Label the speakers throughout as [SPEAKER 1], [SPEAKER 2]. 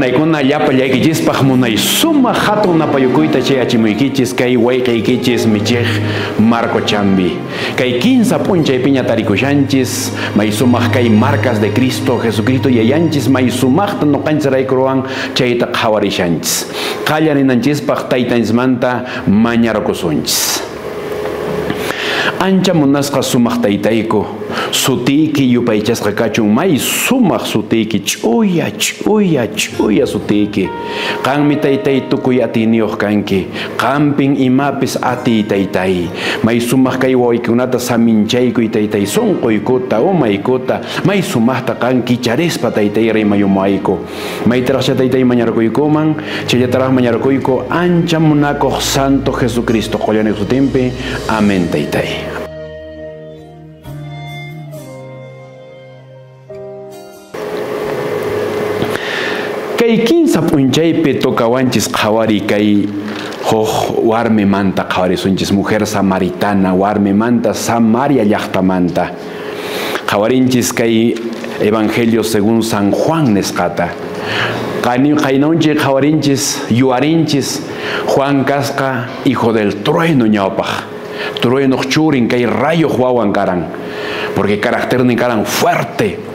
[SPEAKER 1] Panaykuna llapallaykichispaq munay sumaq hatun napayukuyta chayachimuykichis kay wayqiykichis michiq Marco Chambi. Kay kinsa p'unchaypiña tarikushanchis may sumaq kay marcas de Cristo, Jesucristo yayanchis may sumaqta nuqanchis rayku chayta qhawarishanchis. Qallarinanchispaq taytanchismanta mañarukusunchis. Ancha munasqa sumaq taytayku, sutiyki yupaychasqa kachun may sumaq sutiyki, ch'uya ch'uya ch'uya sutiyki. Qanmi taytay tukuy atiyniyuq kanki, qampin imapis atiy taytay. May sumaq kay wawaykunata saminchaykuy taytay, sunquykuta, umaykuta, may sumaqta qan kicharispa taytay rimayumayku. Maytaraqcha taytay mañarukuykuman, chayllataraq mañarukuyku ancha munakuq Santo Jesucristo qullaniq sutinpi. Amén taytay. Kay kinsa p'unchaypi tokawanchis qhawari kay huk warmimanta qhawarisunchis, mujer samaritana, warmimanta Samaria llaqtamanta. Qhawarinchis kay Evangelio según San Juan nisqata. Qaynunchik qhawarinchis, yuwarinchis, Juan kasqa hijo del trueno ñawpaq. Truenoq churin kay rayoq wawan karan, porque carácter karan fuerte.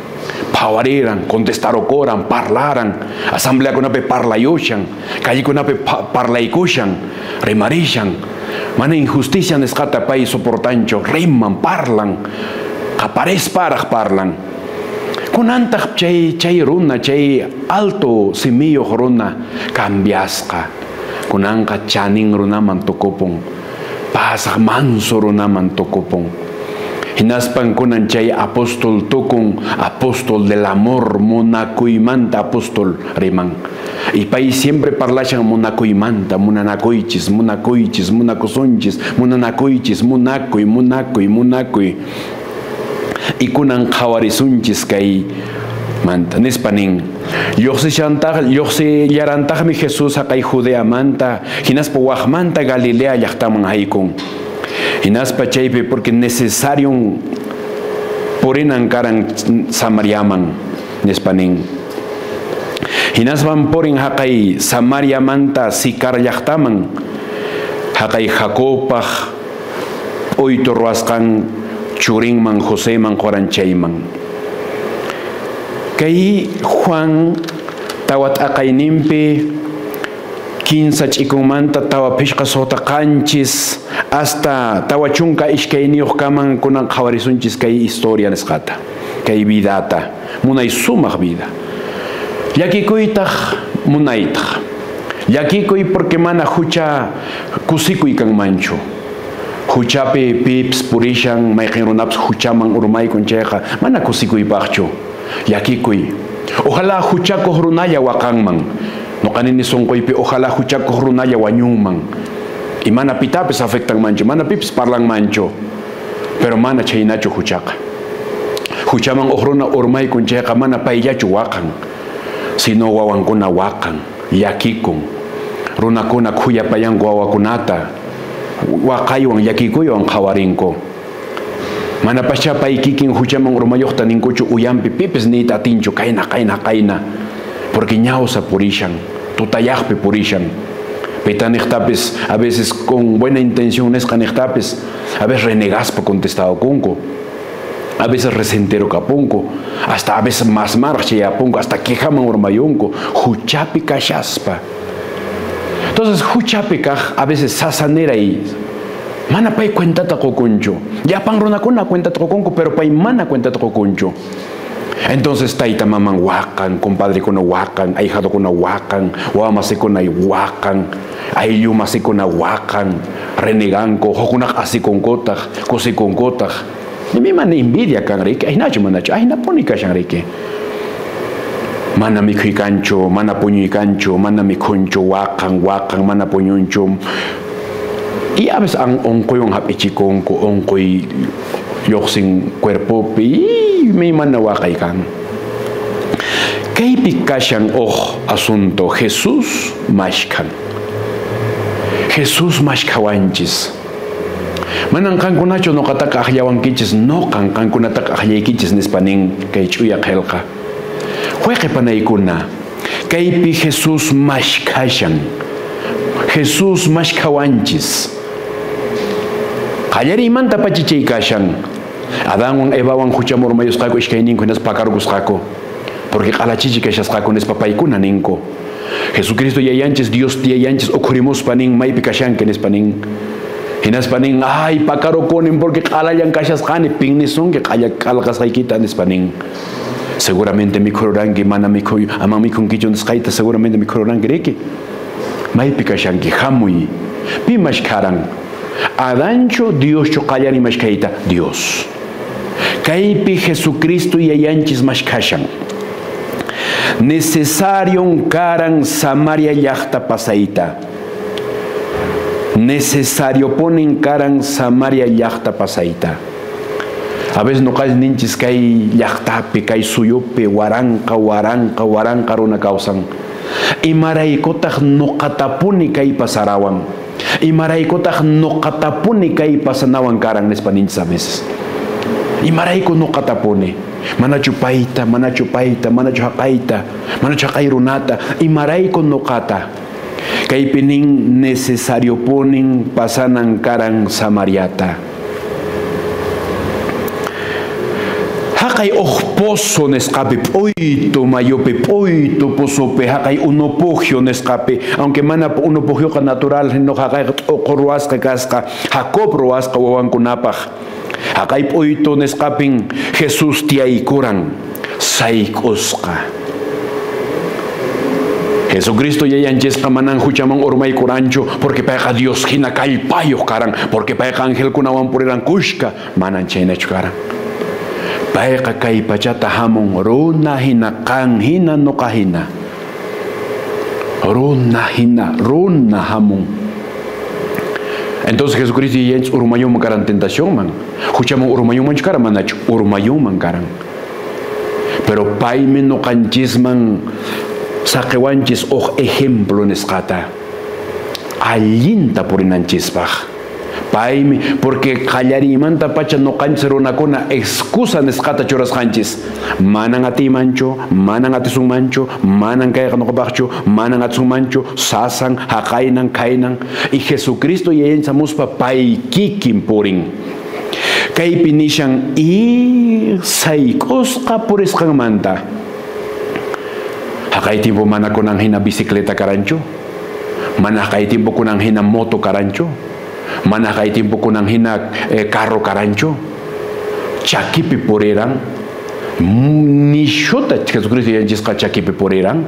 [SPEAKER 1] Pawariran, contestarokoran, parlaran, asamblea kunapi parlayushan, calle kunapi parlaykushan, rimarishan, mana injusticia nisqata pay soportancho, riman, parlan, qaparisparaq parlan. Kunantaq chay chay runa, chay alto simiyuq runa cambiasqa, kunanqa chanin runaman tukupun, pasaq manso runaman tukupun. Hinaspan kunan chay apóstol tukun, apóstol del amor, munakuymanta apóstol riman. Y pay siempre parlashan munakuymanta, munanakuychis, munakuychis, munakusunchis, munanakuychis, munakuy, munakuy, munakuy. Y kunan qhawarisunchis kay manta, nispa nin. Lluqsillarantaqmi Jesús haqay Judea manta, hinaspa waqmanta Galilea llaqtaman haykun. Hinaspa chaypi porque necesario purinan karan Samariaman nispa nin. Hinaspan purin haqay Samariamanta Sikar llaqtaman, haqay Jacobpaq p'uytu ruwasqan churinman Joseman quran chayman. Kay Juan tawa t'aqayninpi kinsa ch'ikunmanta tawa phishqa suqta qanchis hasta tawa chunka iskayniyuq kaman kunan qhawarisunchis kay historia nisqata, kay vidata, munay sumaq vida. Llakikuytaq munaytaq. Llakikuy porque mana hucha kusikuy kanmanchu. Huchapi pips purishan mayqin runapas huchaman urmaykun chayqa mana kusikuypaqchu. Llakikuy. Ojalá huchakuq runalla waqanman. Noqanini sunquypi ojalá huchakuq runalla wañunman. Y mana pitapis afectanmanchu, mana pipis parlanmanchu. Pero mana chaynachu huchaqa. Huchaman uq runa urmaykun chayqa mana payllachu waqan, sino wawankuna waqan, llakikun. Runakuna khuyapayanku wawakunata, waqaywan llakikuywan qhawarinku. Mana pacha pay kikin huchaman urmayuqta ninkuchu uyampi pipis niyta atinchu kayna, kayna, kayna. Porque ñawsa purishan, tutayaqpi purishan. Pita niqtapis, a veces con buena intención nisqa niqtapis, a veces renegaspa contestado kunku, a veces resentero kapunku, hasta a veces más marchayapunku, hasta quejaman urmayunku, huchapi kashaspa. Entonces huchapi kaj a veces sasanera y mana pay cuentata qukunchu. Llapan runakuna cuentata qukunku, pero pay mana cuentata qukunchu. Entonces tayta maman waqan, compadrekuna waqan, ahijadokuna waqan, wawamasikuna waqan, ayllumasikuna waqan, reneganku, hukkunaq asikunkutaq, kusikunkutaq. Ni mana envidia kan riki, aynachu manachu, aynapuni kashan riki. Mana mikhuykanchu, mana puñuykanchu, mana mikhunchu, waqan, waqan, mana puñunchu. Y a veces unquywan hap'ichikunku, unquy lluqsin cuerpopi, y mi mana waqay kan. Kaypi kashan uj asunto, Jesús mashkan. Jesús mashkawanchis. Manan qankunachu nuqataqa aqllawankichis, nuqan qankunataqa aqllaykichis nispa nin kay ch'uya qillqa. Wayqi panaykuna, Kaypi Jesús mashkhashan. Jesús mashkhawanchis. Qallariymanta pacha chay kashan. Adanwan Evawan huchaman urmayusqaku iskayninku hinaspa pakarukusqaku. Porque q'alachichi kashasqaku nispa paykuna ninku. Jesucristo yayanchis, Dios yayanchis ukhurimuspa nin maypi kashanki nispa nin. Hinaspa nin, ay pakarukunin porque q'alallan kashasqani pin nisunki q'ala kasqaykita nispa nin. Seguramente mikhururanki, mana mikhuy, ama mikhunkichu nisqayta seguramente mikhururanki riki. Maypi kashanki, hamuy. Pi mashkharan? Adanchu Dioschu qallari mashkhayta? Dios. Kaypi Jesucristo yayanchis mashkhashan. Necesario karan Samaria llaqta pasayta. Necesario ponen karan Samaria llaqta pasayta. A veces nuqanchis ninchis kay llaqtapi, kay suyupi, waranqa, waranqa, waranqa runa kawsan. Imaraykutaq nuqatapuni kay pasarawan. Imaraykutaq nuqatapuni kay pasanawan karan nispa ninchis a veces. Imarayku nuqatapuni. Manachu payta, manachu payta, manachu haqayta, manachu haqay runata, imarayku nuqata. Kaypi nin necesario ponen pasanan karan Samariata. Haqay uj pozo nisqapi, p'uytu mayupi, p'uytu pozopi, haqay unupujyu nisqapi, aunque mana unupujyuqa natural, no haqayqa t'uqu ruwasqa kasqa, Jacob ruwasqa wawankunapaq. Haqay p'uytu nisqapin Jesús tiyaykuran, sayk'usqa. Jesucristo yayanchisqa manan huchaman urmaykuranchu, porque payqa Dios hina kallpayuq karan, porque payqa angelkunawan puriran kushka, manan chaynachu karan. Payqa kay pachata hamun runa hina, qan hina, nuqa hina. Runa hina, runa hamun. Entonces Jesucristo yayanchis urmayunman karan tentacionman. Huchaman urmayunmanchu karan, manachu urmayunman karan. Pero paymi nuqanchisman saqiwanchis uj ejemplo nisqata. Allinta purinanchispaq. Paymi, porque qallariymanta pacha nuqanchis runakuna excusa nisqata churasqanchis. Manan atiymanchu, manan atisunmanchu, manan kayqa nuqapaqchu, manan atisunmanchu, sasan, haqaynan, kaynan. Y Jesucristo yayanchis hamuspa pay kikin purin. Kaypi nishan y sayk'usqa purisqanmanta. Haqay tiempo mana kunan hina bicicleta karanchu, mana haqay tiempo kunan hina moto karanchu, mana haqay tiempo kunan hina carro karanchu. Chakipi puriran, nishuta Jesucristo yayanchisqa chakipi puriran.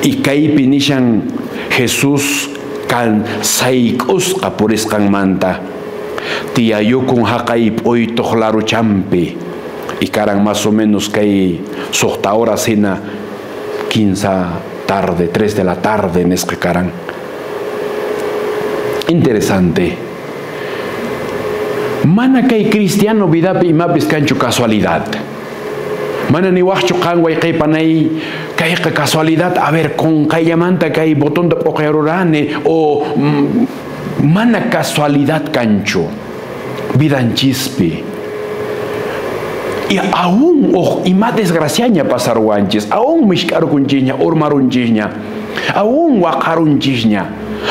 [SPEAKER 1] Y kaypi nishan Jesús kan sayk'usqa purisqanmanta. Tiyayukun haqay p'uytuq laruchampi. Y karan más o menos kay suqta horas hina 15 tarde, 3 de la tarde nisqa karan. Interesante. Mana kay cristiano vidapi imapis kanchu casualidad. Mana niwaqchu qan wayqaypanay kayqa casualidad, a ver, con kayllamanta kay botonta p'uqyarurani o mana casualidad kanchu vidanchispi. Y aún ima desgraciaña pasarwanchis, aún mishk'arukunchisña, urmarunchisña, aún waqarunchisña,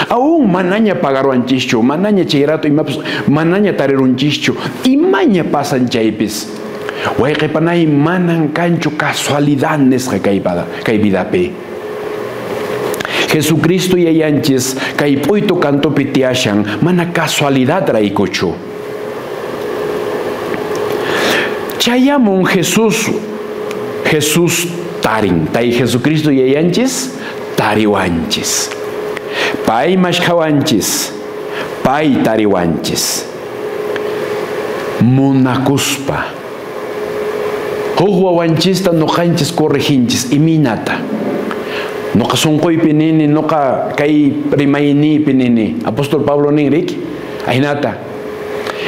[SPEAKER 1] aún manaña pagaruanchischu, manaña chay rato imapas, manaña tarirunchischu, imaña pasan chaypis. Wayqipanay manan kanchu casualidad nisqa kay vidapi. Jesucristo yayanchis kay p'uytu kantupi tiyashan mana casualidad raykuchu. Chayamun Jesús, Jesús tarin, tay Jesucristo yayanchis tariwanchis. Pay mashkhawanchis, pay tariwanchis. Munakuspa. Huk wawanchista nuqanchis corrijinchis iminata. Nuqa sunquypi nini, nuqa kay rimayniypi nini. Apóstol Pablo nin riki, ahinata.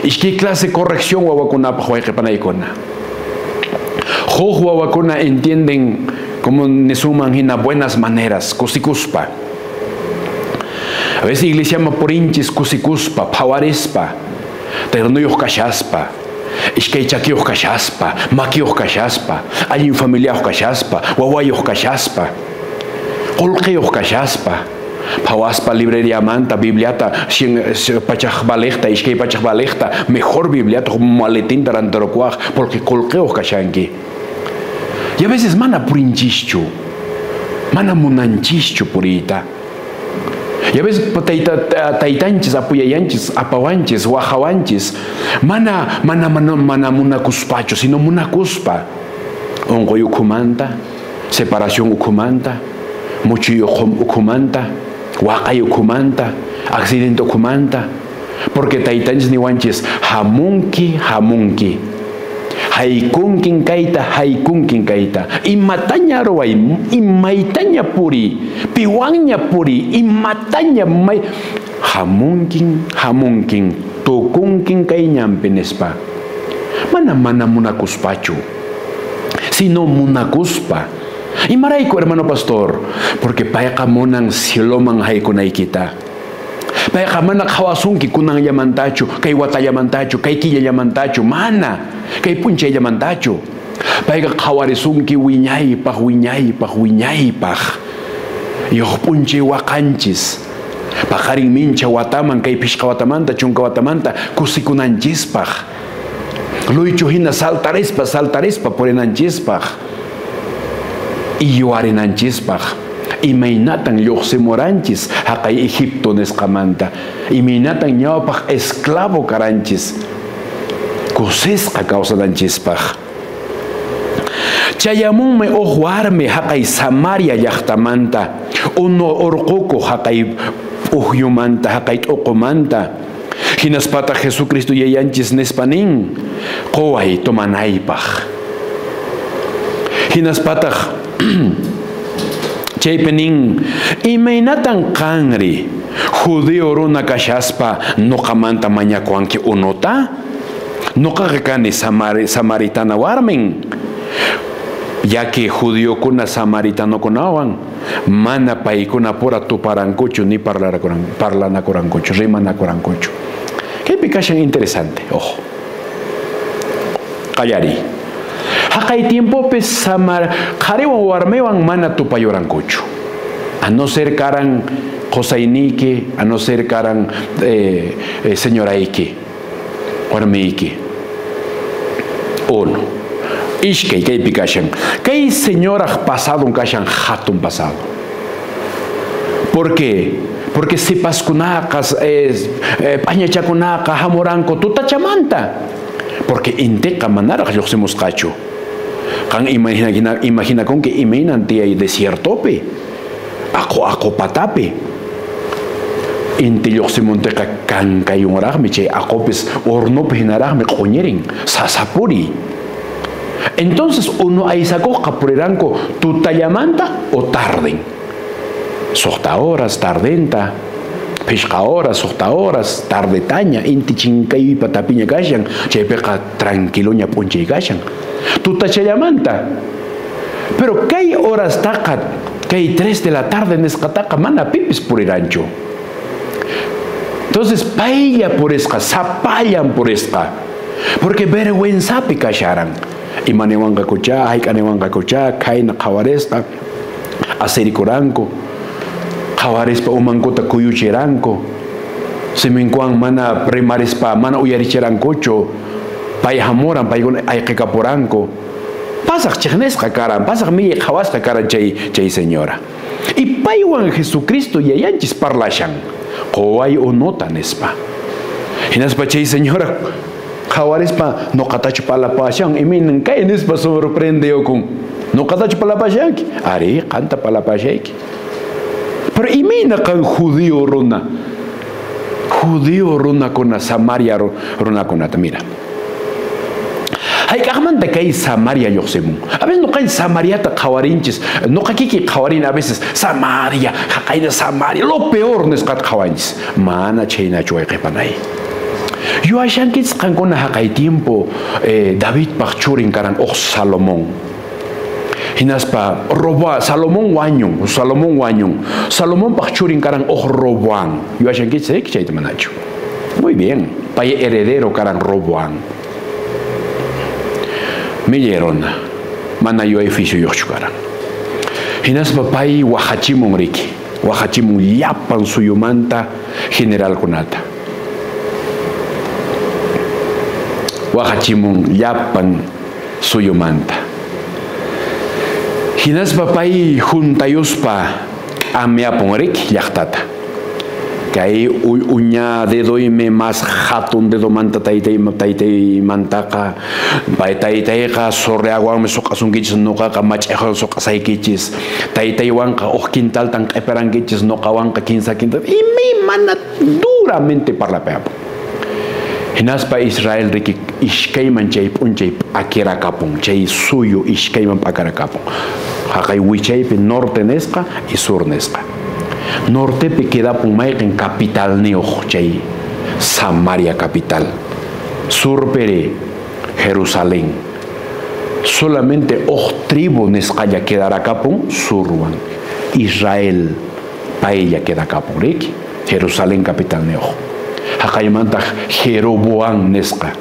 [SPEAKER 1] Iskay clase corrección wawakunapaq wayqipanaykuna. Huk wawakuna entienden como nisunman hina buenas maneras, kusikuspa. A veces iglesia ma purinchis kusikuspa, phawarispa, ternuyuq kashaspa, iskay chakiyuq kashaspa, makiyuq kashaspa, allin familiayuq kashaspa, wawayuq kashaspa. Qullqiyuq kashaspa, phawaspa libreriamanta Bibliata pachaq valeqta, iskay pachaq valeqta, mejor Bibliata maletinta rantirukuwaq, porque qullqiyuq kashanki. Y a veces mana purinchischu, mana munanchischu puriyta. Y a veces taytanchis, apuyayanchis, apawanchis, wajawanchis, mana mana mana mana munakuspachu, sino munakuspa. Unquy ukhumanta, separación ukhumanta, muchuy ukhumanta, waqay ukhumanta, accidente ukhumanta, porque taytanchis niwanchis hamunki, hamunki. Haykunkin kayta, haykunkin kayta. Imataña ruway, imaytaña puri, piwanña puri, imataña may. Hamunkin, hamunkin, tukunkin kay ñanpi nispa. Mana mana munakuspachu, sino munakuspa. Imarayku, hermano pastor, porque payqa munan cieloman haykunaykita. Payqa mana qhawasunki kunanllamantachu, kay watallamantachu, kay killallamantachu, mana, kay punchayllamantachu. Payqa qhawarisunki wiñaypaq, wiñaypaq, wiñaypaq. Yuq p'unchay waqanchis. Paqarin mincha wataman, kay pishqa watamanta, chunka watamanta, kusikunanchispaq. Luychu hina saltarispa, saltarispa purinanchispaq. Yuyarinanchispaq. Imaynatan lluqsimuranchis haqay Egipto nisqamanta. Imaynatan ñawpaq esclavo karanchis. Kusisqa kawsananchispaq. Chayamunmi uq warmi haqay Samaria llaqtamanta. Unu urquku haqay uhyumanta, haqay t'uqumanta. Hinaspataq Jesucristo yayanchis nispa nin, quway tomanaypaq. Hinaspataq chaypi nin, imaynatan qanri judío runa kashaspa nuqamanta mañakuwanki unuta? Nuqaqa kani samaritana warmin. Ya que judíokuna samaritanokunawan mana paykuna pura tuparankuchu ni parlanakurankuchu, rimanakurankuchu. Kaypi kashan interesante, ojo. Qallariy. Haqay tiempopi qhariwan warmiwan mana tupayurankuchu. A no ser karan qosayniyki, a no ser karan señorayki, warmiyki. Uno. Ishkay kaypi kashan. Kay señoraj pasado kashan hatun pasado. ¿Por qué? Porque sipaskunaqa, p'añachakunaqa hamuranku tutachamanta. Porque intiqa manaraq lluqsimusqachu. Qan imaginakunki imaynan tiyay desiertopi, aqu aqu patapi. Inti lluqsimuntiqa kankayunraqmi chay aqupis hornopi hinaraqmi q'uñirin, sasapuri. Entonces uno aysakuqqa puriranku tutallamanta o tarden. Suqta horas tardenta, pishqa horas, suqta horas, tardetaña, inti chinkaypa tapiña kashan, chaypiqa tranquiloña p'unchay kashan. Tutachallamanta. Pero kay horas taqa, kay 3 de la tarde nisqataqa mana pipis puriranchu. Entonces paylla purisqa, sapallan purisqa. Porque vergüenzapi kasharan. Imaniwanqakuchá, hayk'aniwanqakuchá, khayna qhawarisqa, asirikuranku, qhawarispa umankuta kuyuchiranku, siminkuwan mana rimarispa, mana uyarichirankuchu, pay hamuran, paykuna ayqikapuranku. Pasaq chiqnisqa karan, pasaq millay qhawasqa karan chay señora. Y paywan Jesucristo yayanchis parlashan, quway unuta nispa. Hinaspa chay señora qhawarispa nuqatachu palapashan, imaynan kay nispa sorprendeyukun. Nuqatachu palapashanki? Ari, qanta palapashayki. Pero imayna qan judío runa. Judío runakuna, Samaria runakunata, mira. Hayk'aqmanta kay Samaria lluqsimun. A veces nuqay Samariata qhawarinchis, nuqa kiki qhawarin a veces Samaria, haqayna Samaria, lo peor nisqata qhawanchis. Mana chhaynachu wayqipanay. Yuashankichis qankuna haqay tiempo Davidpaq churin karan uq Salomón. Hinaspa Roboam, Salomón wañun, Salomón wañun. Salomonpaq churin karan uq Roboam. Yuashankichis chayta manachu. Muy bien, pay heredero karan Roboam. Millerona, mana yuay fisho yuqchu karan. Hinaspa pay wahachimun riki, wahachimun llapan suyumanta generalkunata. Wahachimun llapan suyumanta. Hinaspa pay juntayuspa k'amiapun riki llaqtata. Kay uña dedoymi mas hatun dedomanta taytaymantaqa pay taytayqa sorreawanmi suqasunkichis nuqaqa mach'aqwan suqasaykichis taytaywanqa uq quintaltan q'iparankichis nuqawanqa kinsa quintal imaymana duramente parlapayapun. Hinaspa Israel riki ishkayman chay p'unchay p'akirakapun, chay suyu ishkayman p'akarakapun. Haqay wichaypi norte nisqa y sur nisqa. Nortepi quedapun mayqin capitalniyuq chay Samaria capital. Surpiri Jerusalén. Solamente uq tribu nisqalla quedarakapun surwan. Israel paylla quedakapun riki. Jerusalén capitalniyuq. Haqaymantaq Jeroboam nisqa.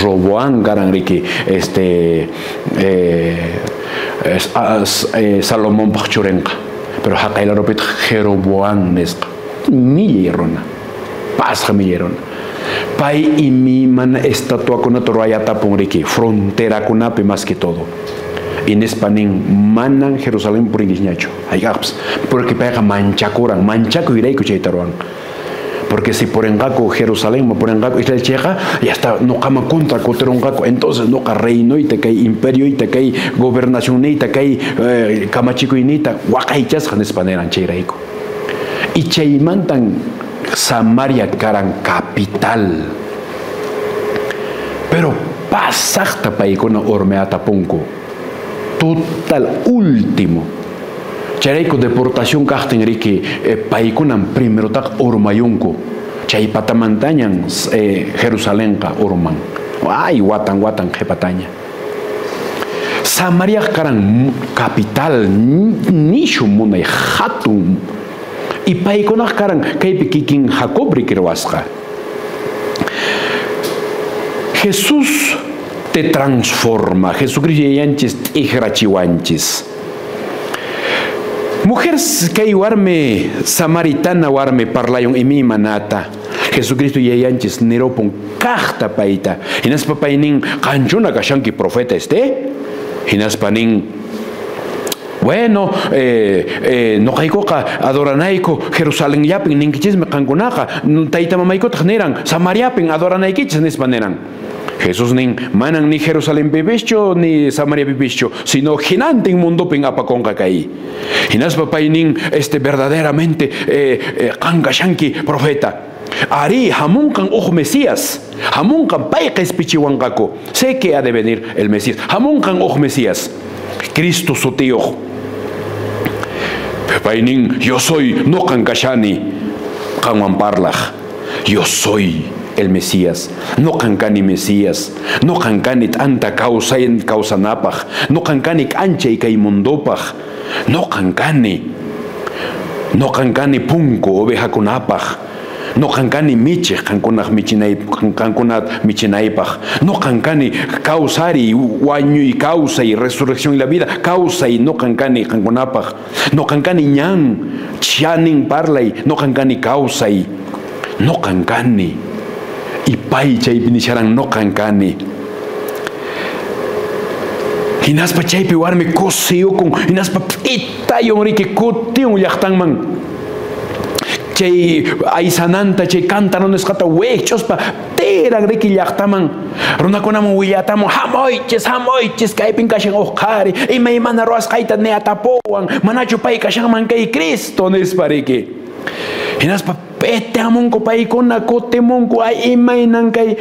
[SPEAKER 1] Roboam karan riki Salomonpaq churinqa. Pero haqaylarupitaq Jeroboam nisqa. Millay runa. Pasqa millay runa. Pay imaymana estatuakunata ruwayatapun riki fronterakunapi más que todo. Y nispa nin manan Jerusalén purinkichñachu. Hayk'aqpas. Porque payqa manchakuran, manchakuyrayku chayta ruwan. Porque si purinqaku Jerusalén, purinqaku Israel chayqa, ya está nuqaman contra kutirunqaku. Entonces nuqa reinoyta kay imperioyta kay gobernacionniyta kay kamachikuyniyta waqaychasqa nispa niran chayrayku. Y chaymantan Samaria karan capital. Pero pasaqta paykuna urmayatapunku. Total último. Chayrayku deportación kaqtin riki paykunan primerotaq urmayunku. Chay patamantañan Jerusalenqa urman. Ay, watan watan qhipataña. Samaria karan capital nishu munay hatun. Y paykunaq karan kaypi kikin Jacob riki ruwasqa. Jesús te transforma. Jesucristo yayanchis t'ikrachiwanchis. Mujer kay warmi samaritana warmi parlayon imaymanata. Jesucristo yayanchis niropun kaqta payta. Hinaspa paynin qanchuna kashanki profeta este. Hinaspa nin bueno, noqaykuqa adoranayku Jerusalenllapin ninkichismi qankunaqa tayta mamaykutaq niran Samariapin adoranaykichis nispa niran. Jesús nin manan ni Jerusalén pipischu ni Samaria pipischu, sino hinantin mundupin apakonqa kay. Hinaspa paynin verdaderamente qan kashanki profeta. Ari hamunqan uj Mesías, hamunqan pay qhispichiwanqaku. Sé que ha de venir el Mesías. Hamunqan uj Mesías, Cristo sutiyuq. Paynin yo soy noqan kashani qanwan parlaq. Yo soy el Mesías, noqan kani Mesías, noqan kani t'anta kawsay kawsanapaq, noqan kani k'anchay kay mundupaq, noqan kani punku ovejakunapaq, noqan kani michiq qankunaq michinay qankunat michinaypaq, noqan kani kawsari wañuy kawsay resurrección y la vida kawsay noqan kani qankunapaq, noqan kani ñan chanin parlay, noqan kani kawsay, noqan kani. Y pay chaypi nisharan noqan kani. Hinaspa chaypi warmi kusiyukun, hinaspa p'itayun riki kutiyun llaqtanman. Chay aysananta, chay cántaro nisqata wiqch'uspa tiran riki llaqtaman. Runakunaman willatamun hamoychis, hamoychis, kaypin kashan uq qhari, imaymana ruwasqayta niatapuwan, manachu pay kashanman kay Cristo nispa riki. Hinaspa p'itamunku paykuna kutimunku ay imaynan kay.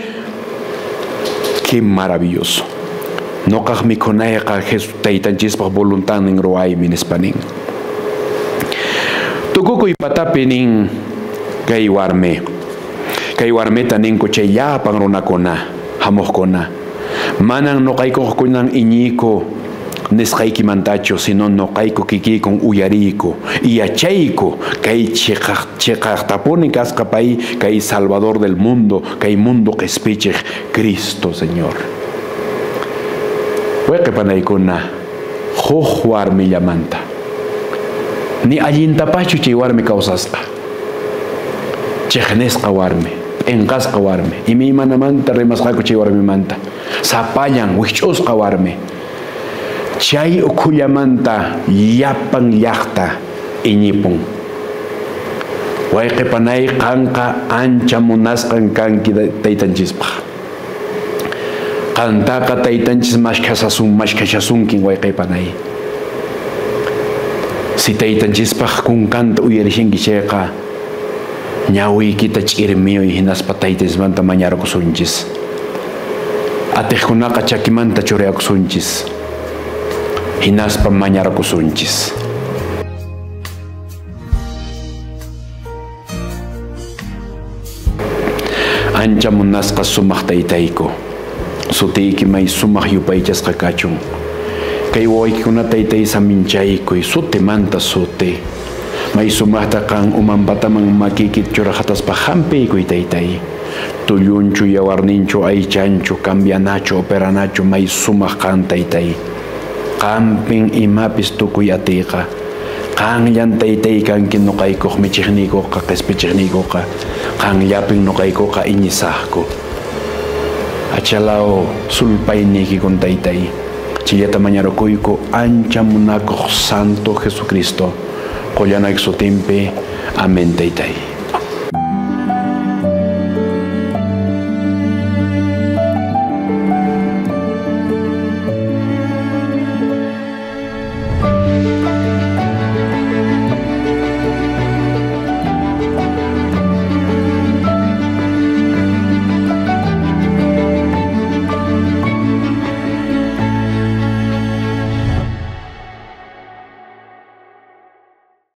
[SPEAKER 1] Qué maravilloso. Noqaq mikhunayqa Jesús taytanchispaq voluntadnin ruwaymi nispa nin. Tukukuy patapi nin kay warmi. Kay warmita ninku chay llapan runakuna hamuqkuna. Manan noqaykuqkunan iñiyku nisqaykimantachu, sino noqayku kikiykun uyariyku yachayku kay chiqaqtapuni kasqa pay kay Salvador del mundo, kay mundo qispichiq Cristo Señor. Wayqipanaykuna Huk warmillamanta. Ni allintapachu chay warmi kawsasqa. Chiqnisqa warmi, p'inqasqa warmi, imaymanamanta rimasqaku chay warmimanta. Sapallan wikch'usqa warmi. Chay ukhullamanta llapan llaqta iñipun. Wayqi panay qanqa ancha munasqan kanki taytanchispaq. Qantaqa taytanchis mashkhashasunkin wayqi panay. Si taytanchispaq kunkanta uyarishanki chayqa ñawiykita ch'irmiyuy hinaspa taytanchismanta mañarkusunchis. Atiqkunaqa chakimanta churayakusunchis. Hinaspa mañarkusunchis. Ancha munasqa sumaq taytayku. Sutiyki may sumaq yupaychasqa kachun. Kay wawaykikuna taytay saminchaykuy sutimanta suti. May sumaqta qan umanpataman makiyki churahataspa hampiykuy taytay. Tullunchu, yawarninchu, aychanchu, cambianachu, operanachu may sumaq qan taytay. Qampin imapis tukuy atiyqa. Qanllan taytay kanki nuqaykuq michiqniykuqa qispichiqniykuqa. Qanllapin nuqaykuqa iñisaqku. Achalao sulpayniykikun taytay. Chillata mañarukuyku ancha munakuq Santo Jesucristo. Qollanayki sutinpi. Amén taytay.